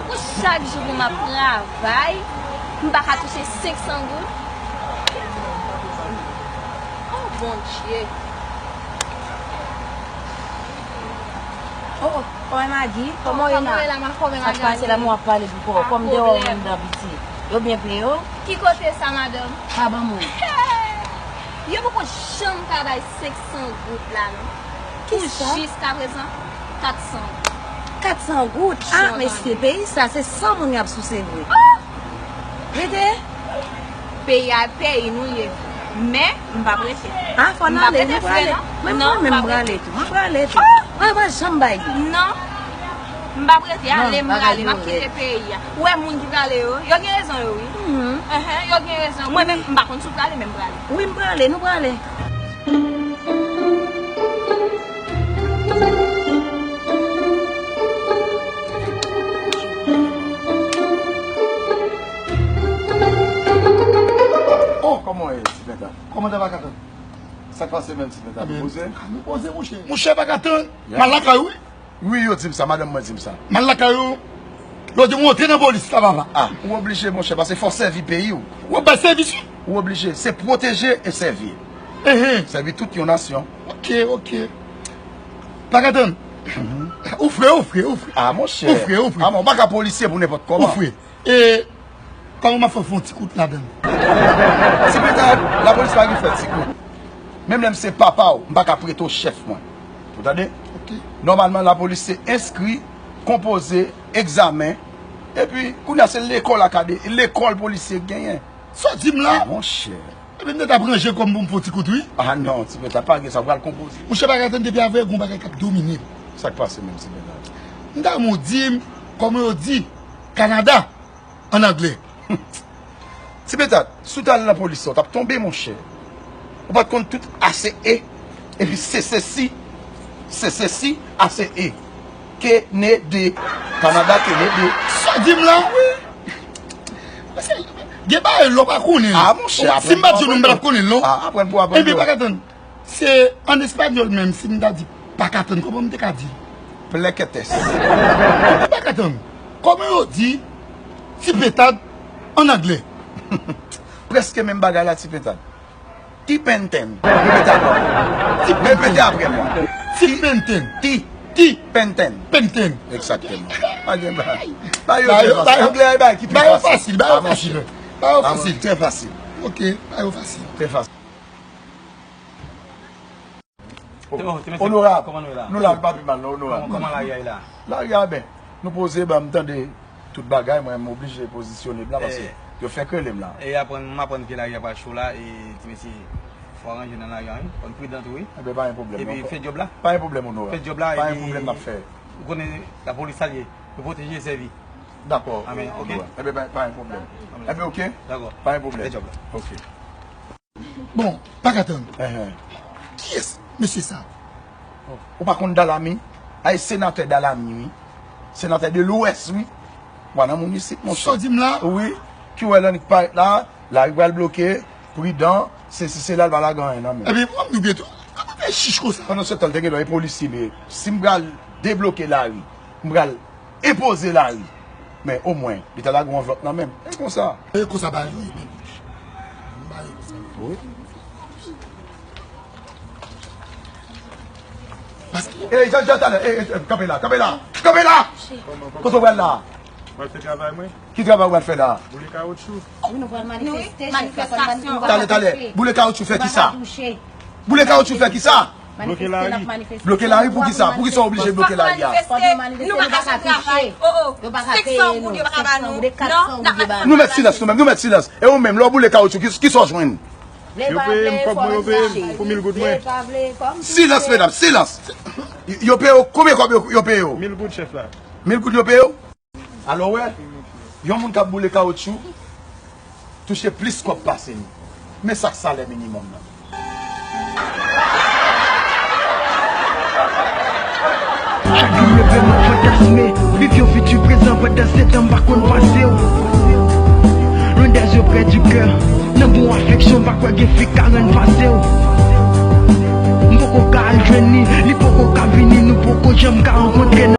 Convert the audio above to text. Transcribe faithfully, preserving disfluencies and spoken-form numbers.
Pou chak jou pou m ap travay, m pa ka touche senk san goud? Oh, Bondye. Oh, oh, kòman Magi? Kòman w ye la? Kòman w ye la, ma kòman Magi? Sa k pase la, mwen ap pale pou kò. Kòm dèwè w anndan piti. Yo byen peye w? Ki kote sa, madanm? Pa ban mwen. Yo poko janm ka bay senk san goud la, non. Pou jiskaprezan, kat san goud. Kat san goud? Ah, mesye, peyi sa, se san moun y ap souse vre. Rete. Peyi a, peyi nou ye. Men, m p ap rete. Ah, fò n ale, nou prale. Menm mwen, menm m prale tou. Mwen prale tou. Mwen pa janm bay li. Non. M p ap rete, ale, m prale, m ap kite peyi a. Ou wè moun ki prale yo, yo gen rezon yo, wi. Enhen, yo gen rezon. Mwen menm, m pa konn si w prale, men m prale. Wi, m prale, nou prale. Oh, kòman w ye, Ti Penta? Kòman w ye, Pakaton? Sa k pase menm, Ti Penta? Ou poze? Nou poze, monchè. Monchè Pakaton, m al lakay ou, wi. Wi, yo di m sa, madanm mwen di m sa. M al lakay ou, yo di m ou antre nan polis la, papa. Ah, ou oblije, monchè, paske fò w sèvi peyi w. Ou ap bay sèvis, wi. Ou oblije, se pwoteje e sèvi. Enhen. Sèvi tout yon nasyon. Ok, ok. Pakaton. Ou fre, ou fre, ou fre. Ah, monchè. Ou fre, ou fre. Ah, men w pa ka polisye pou nenpòt kòman. Ou fre. E kòman m ap fè fè yon ti kout ladan l? Ti Penta, lapolis pa gen fè ti kout. Menm lè m se papa w, m pa ka prete w chèf mwen. Ou tande? Ok. Nòmalman, lapolis se enskri, konpoze, egzamen, epi kounye a se lekòl akade, lekòl polisye k genyen. Sa w di m la? Monchè. Epi m te t ap ranje kò m pou m fè yon ti kout, wi. Ah non, Ti Penta, pa gen sa, w pral konpoze. Monchè, Pakaton, depi avè, gen yon bagay k ap domine m. Sa k pase menm, Ti Penta? M ta renmen w di m, kòman yo di Kanada an anglè. Ti Penta, si w t al nan polis la, w t ap tonbe, monchè. Ou pa t konn tout A C E, epi C C C, C C C, A C E. Kenede. Kanada, Kenede. Sa w di m la? Wi. Gen bagay lè w pa konnen l. Ah, monchè, si m pa t di w, m pa t ap konnen l, non. Ah, aprann pou aprann. Epi, Pakaton, se an espanyòl menm, si m ta di Pakaton, kòman m te ka di l? Plèkètès. Pakaton, kòman yo di Ti Pentad an anglè? Prèske menm bagay la, Ti Pentad. Ti Penten. Repete apre mwen. Ti Penten. Repete apre mwen. Ti Penten. Ti. Ti Penten. Penten. Egzakteman. Pa gen bagay. Ba yo, ba yo, ba yo, anglè a bay ki pi fasil. Ba yo fasil, ba yo fasil. Ba yo fasil. Trè fasil. Ok, ba yo fasil. Trè fasil. Onorab, kòman nou ye la? Nou la, pa pi mal, non, onorab. Kòman, kòman lari a ye la? Lari a byen. Nou poze, ban m tande tout bagay, mwen, m oblije pozisyone m la, paske yo fèk rele m la. E aprann, m aprann ke lari a pral cho la, e ti mesye, fò w ranje nan lari a, wi. Fò n pridan tou, wi. Enben, pa gen pwoblèm, non. Epi, fè djòb la. Pa gen pwoblèm, onorab. Fè djòb la, epi, pa gen pwoblèm, n ap fè. Ou konnen, lapolis sa l ye, pou pwoteje e sèvi. Dakò, onorab. Enben, pa gen pwoblèm. Enben, ok? Dakò. Pa gen pwoblèm. Fè djòb la. Ok. Bon, Pakaton. Enhen. Kiyès mesye sa? Ou pa konn Dalami? Ay, senatè Dalami, wi. Senatè de Lwès, wi. Wa nan moun isit, monchè. Sa w di m la? Wi. Ki wè lè nèg parèt la, lari pral bloke, pridan, sesi, sela, l pa lage anyen nan men. Ebyen, mwen, m di w byen tou. Kòman fè chich konsa? Pandan se tan, l te gen dwa e polisye li ye. Si m pral debloke lari, m pral enpoze lari. Men omwen, li ta lage yon anvlòp nan men m. E konsa. E konsa bagay yo ye menm. Bagay yo konsa. Wi. Paske e, Jan, Jan, talè, e, e, e, kanpe la, kanpe la, kanpe la! Kote w pral la? Mwen fè travay mwen. Ki travay w pral fè la? Boule kawotchou. Wi, nou pral manifeste, chèf la, manifestasyon. Talè, talè, boule kawotchou fè kisa? Boule kawotchou fè kisa? Bloke lari. Bloke lari pou kisa? Pou kisa w oblije bloke lari a? Fòk nou manifeste, nou pa ka fè travay. Oh, oh. Yo pa ka peye nou. Senk san goud, yo pa ka ba nou. Non, n ap mete. Nou met silans nou menm, nou met silans. E ou menm, lè w boule kawotchou, ki, kisa w jwenn? Yo peye m kòb mwen, yo peye m pou mil goud mwen. Silans, medam, silans. Yo peye w, konbyen kòb yo, yo peye w? Mil goud, chèf la. Mil goud yo peye w? Alò, w wè, yon moun k ap boule kawotchou touche plis kòb pase nou. Men sa k salè minimòm nan. Chak jou m leve, m ap fantasme, viv yon fiti prezan pandan se tan m pa konn pase w. Loin des yeux, près du cœur, nan bon afeksyon, m pa kwè gen fi k ka rann pase w. M poko ka al jwenn li, li poko ka vini, nou poko janm ka rankontre.